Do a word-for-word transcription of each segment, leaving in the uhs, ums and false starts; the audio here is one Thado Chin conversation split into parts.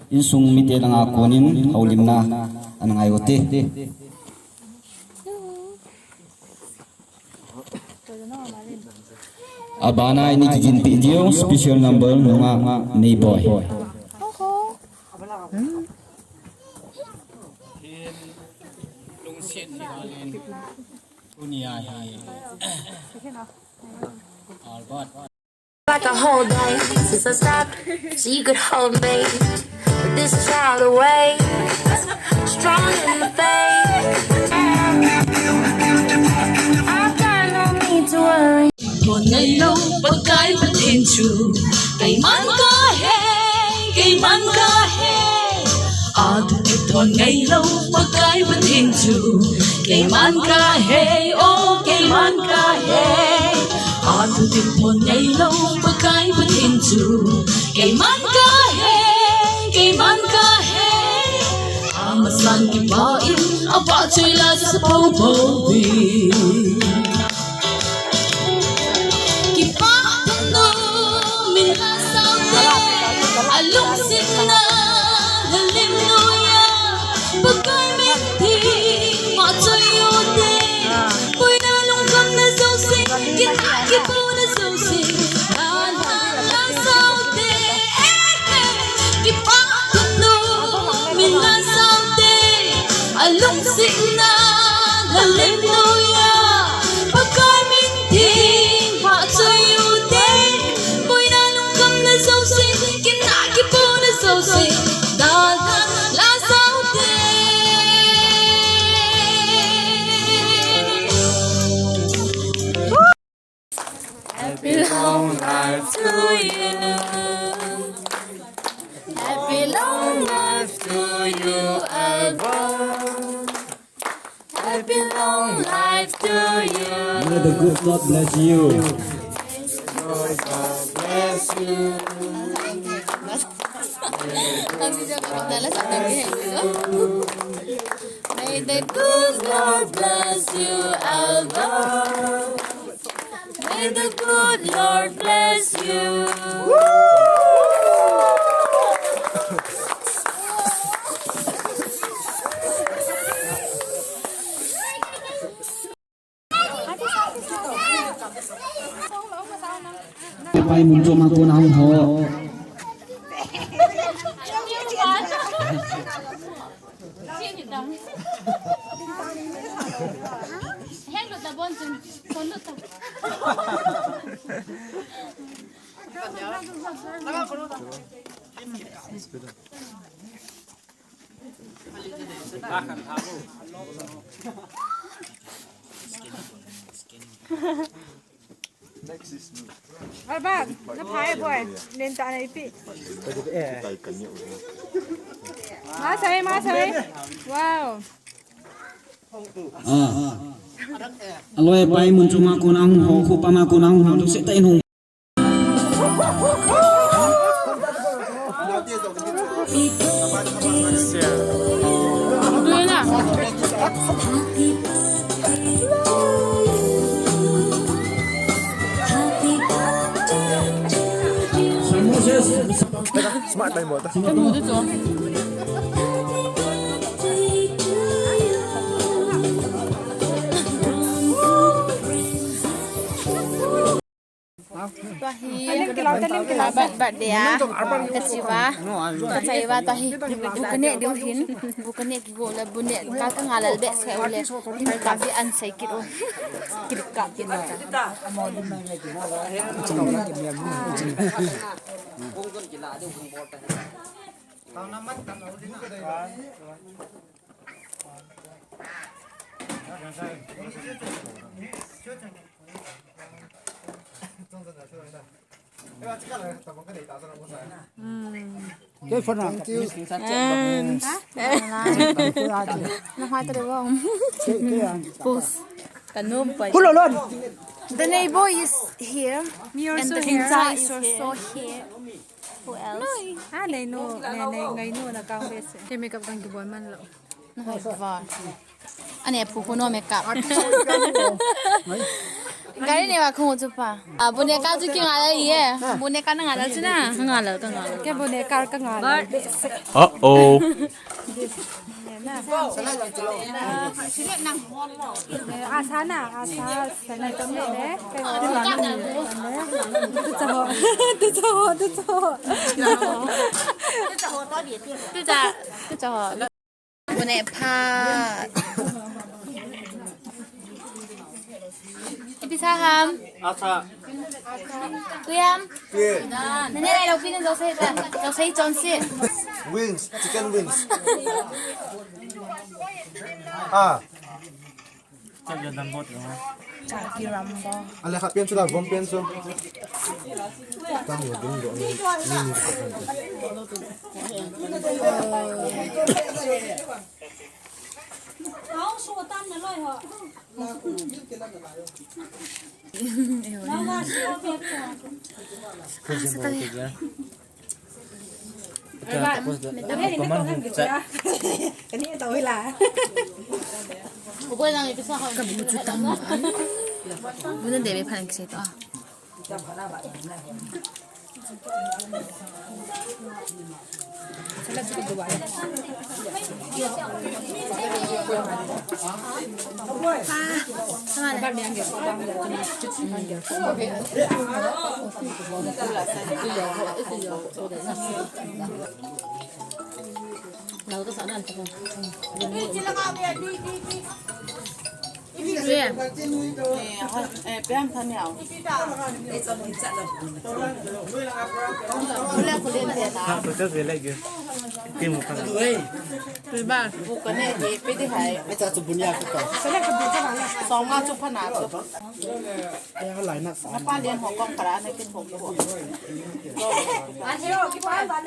Insung mite langa konin houlimna ana ngai u hite. Abana ini kiginpi diu special number nunga Neiboi. Lungset ni halin. Tunia hi. Albert. Like a whole day since I stopped, so you could hold me. But this is out of way. Strong in the faith. I've got no need to worry. Thon ngailou Pakai Pathen chu keiman kahi, keiman kahi. Athu thon ngailou Pakai Pathen chu keiman kahi, oh keiman kahi. Athu thon ngailou Pakai Pathen chu keiman kahi, keiman kahi. Amasan kipah in avahchoi la sa popo hi. Kipah thangnom in la sao te, alungsetna lalim noiya Pakai min theng vahchoi u te. Boina lungkhamna jouse, kina kipona jouse, dalhan la sao te. Kipah thangnom in la sao te, alungsetna lalim noiya Pakai min theng vahchoi u te. Boina lungkhamna jouse, kina kipona jouse, dalhan la sao te. Happy long life to you. Happy long life to you, Albert. Happy long life to you. May the good Lord bless you. May the good Lord bless you. May the good Lord bless you, Albert. May the good Lord bless you. Pai mun chu ma ko na hung ho. Heng lut ta bon chun, son lut ta. Albert, na phai boy, len ta na ipi. Ma sai, ma sai. Wow. Ah. Aloi pai mun chu ma ko na hung ho, khu pa ma ko na hung ho, tu se ta in hung. Smart time mo ta. Tua hi, tua hi, birthday a, ka chiva, ka chiva tua hi, bu ka neh diu hin, bu ka neh kigo le, bu neh ka, ka ngalal behseh u le, lim ka bi an sei kit u, kit ka, kit ka. Thank you. And, and, pause. Hello, Lord. The neighbor is here. Me also here. And the Hinsa is also here. Who else? Ah, Neinu, Nei, Nei, Neinu na kang bese. Ke makeup kang kibol man lo. Nahoi va. Ane phu phu no makeup. Gari ne wa khong chu pa. A, bune ka chu ki nga la ye. Bune ka na nga la chu na. Nga la, ka nga la. Ke bune ka ka nga la. Uh-oh. Asa na, asa, sana tam le. Tu cha ho, tu cha ho, tu cha ho. Tu cha, tu cha ho. Bune pha. Ipi sa ham? Asa. Kuyam. Kuyam. Nene lai lo pina josei ta. Josei chonsi. Wings, chicken wings. Ah. Chak ya dam bot lo. Chak ki ram bo. Ale khat pian chu la, vom pian chu. Tang lo ding lo ni. Ni ni.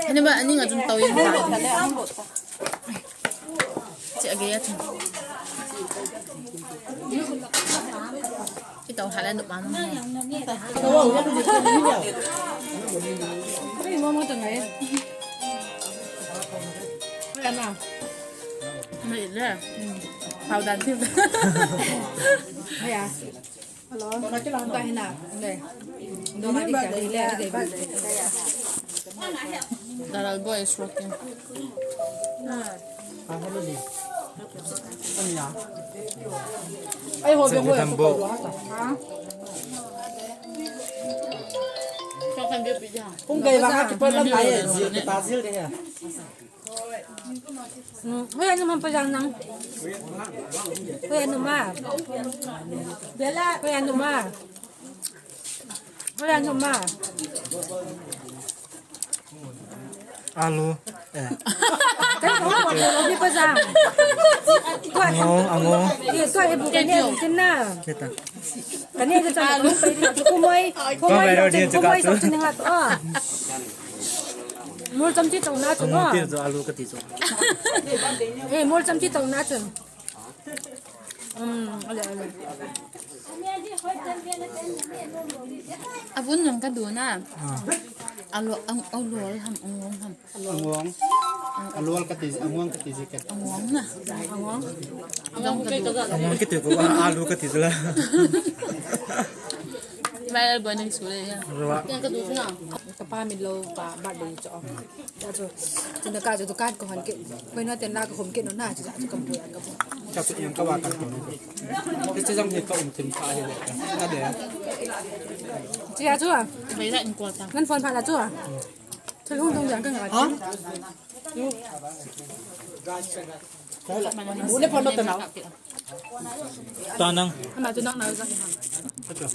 Ani ba, ani nga jun tau yin. Che age ya chun. Ki tau hala nu ma. Ai, mo mo ta ngai. Ai, na. Mai le. Pau dan ti. Ai ya. Hello. Dona di kya? Dona di kya? Dona di kya? Dada boy is working. Ai ho be ho. Kung kei ba ma ki pa la pa ye ji ta zil de ya. Hoya numa pa jang nang. Hoya numa. Hoya numa. Hoya numa. Alu. Eh. Kan ko ko ko ni pa jang. Ango, ango. Ye to e bu kan ne kin na. Kita. Kan ne ka alu pa ri ko moi. Ko moi ko moi so kin ha to. Mol chamchi tong na chu no. Alu kati chu. Eh, mol chamchi tong na chu. Um, ale, ale. Abun nang ka duna. Alo, ang, ang lol ham, ang wong ham. Ang wong. Ang lol kati, ang wong kati je ket. Ang wong na. Ang wong. Ang wong kati ko, alu kati la. Viral boy nang sule ya. Ruwa. Yang ka duna. Ka pa min lo pa birthday cho. Chu, chu na ka chu dukan ko han ke. Koi na ten la ko hom ke no na chu chu kam bu ka bu. Cha chu yang ka wa ka. Ti che jang ni ka um tin pa he le. Ka de. Chi ya chu. Bai la in ko ta. Ngan phone pha la chu. Chu hung dong yang ka nga. Ha? Bu ne phone no ta na. Ta nang. Ama tu nang na za.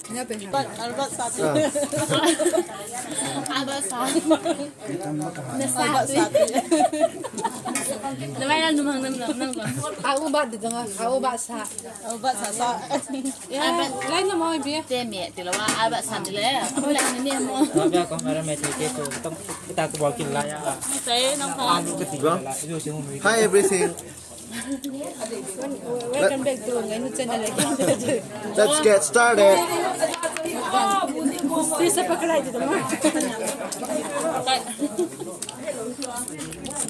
Nya pe. Albert sa. Albert sa. Na sa. Na mai na numang nang nang nang. A u ba de nang, a u ba sa. A u ba sa sa. Ya, lai na mo bi. Te me te la wa Albert sa te le. Ko la ni mo. Ba ko mara me te ke to. Tam ta ko ba ki la ya. Te nang ko. Hi everything. Welcome back to Ngainu channel again. Let's get started. Please subscribe to the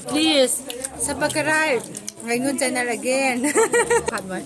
Please subscribe Ngainu channel again. Hot boy.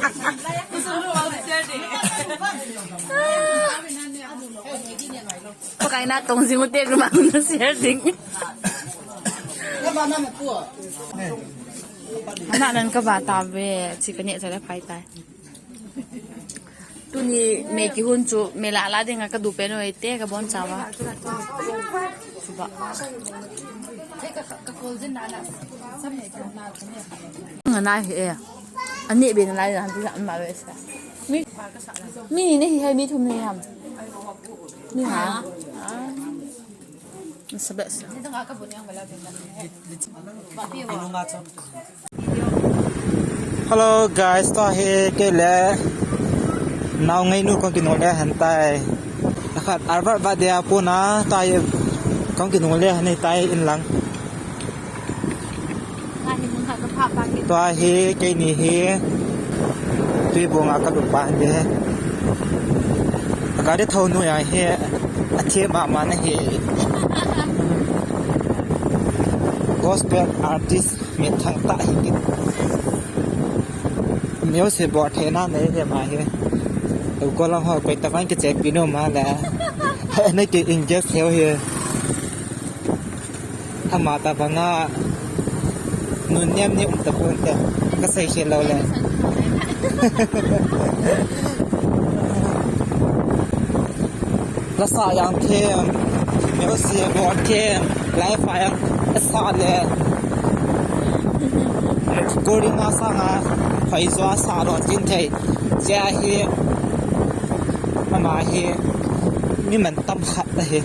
Pakai na tong jing u te, kama na share ding. Ana nan ka ba ta ve, chi ka ne cha le phai tai. Tuni me kihon chu, me la la ding a ka du pe noi te ka bon cha va. Chuba. Nga na he e. Ani be na la na du ma ve sa. Mi, mi ni ne hi hai mi thum ne ham. Mi ha. Ah. Sa be sa. Hello guys, tua hi kei le nau ngai nu kong kinu le hen tai. Akhat arvat vat dia puna tua hi kong kinu le hen tai in lang. Tua hi kei ni hi tui bunga ka lupa de. Ka de thau nu ya hi a thi ma ma na hi. Gospel artist mi thang ta hi ki. Music board he na nei he ma he. Ko lang ho koi ta van ki che pi no ma le. Nei ki engage he he. Ama ta banga nun nem ni um ta pon te. Ka sei se lo le. La sa yang them. Music board them. Live fire. Sa le. Recording a sanga hoi jo sa lo tin thei. Che hi. Ama hi. Mi man tam khat ahi.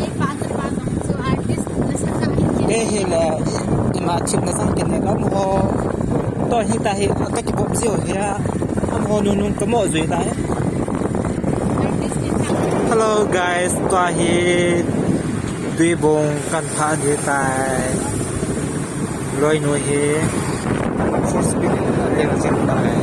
Ei pa tu pa tu artist na sa sa. Te hi le ima thip na sang kin le lam ho. To hi ta hi ka ki pop jiu hi a. Am ho nu nu ka mo jui ta hi. Hello guys, tua hi Tuibong kan pha di tai. Loi nu hi. First big thing jing tai.